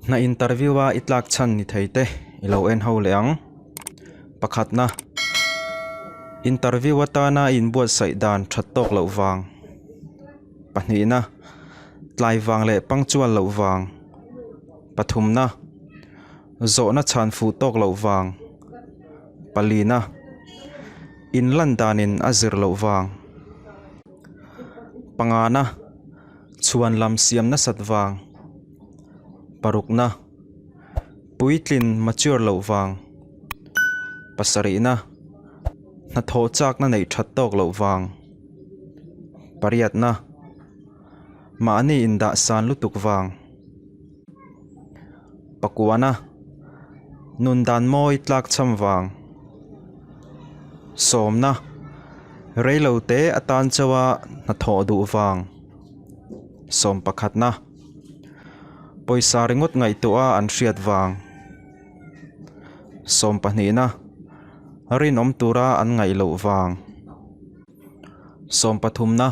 Hna interview a i tlak chhan ni thei te i lo en ho leh ang. Pakhatna, interview atana i inbuatsaih dan that tawk loh vang. Pahnihna, tlai vang leh punctual loh vang. Pathumna, zawhna chhan fuh tawk loh vang. Palina, inlan danin a zir loh vang. Pangana, chhuan lam siam nasat vang. Parukna, puitlin mature loh vang. Pasarihna, hnathawh chakna neih that tawk loh vang. Pariatna, mahni indah san lutuk vang. Pakuana, nun dan mawi tlak cham vang. Sawmna, reilo te atan chauha hnathawh duh vang. Sawm pakhatna, pawisa ringawt ngaihtuah a an hriat vang. Sawm pahnihna, rinawm tura an ngaih loh vang. Sawm pathumna,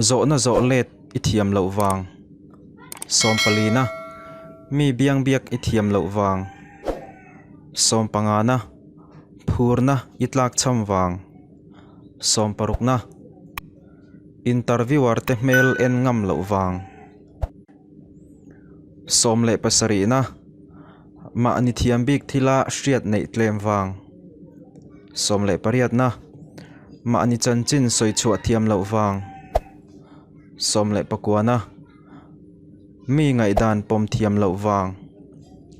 zawhna zawh let i thiam loh vang. Sawm palina, mi biang biak i thiam loh vang. Sawm pangana, phurna i tlak cham vang. Sawm parukna, interviewer te hmel en ngam loh vang. Sawm leh pasarihna, mahni thiam bik thila hriat neih tlem vang. 18na, mahni chanchin sawi chhuah thiam loh vang. 19na, mi ngaihdan pawm thiam loh vang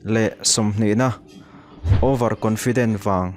leh 20na, over confident vang.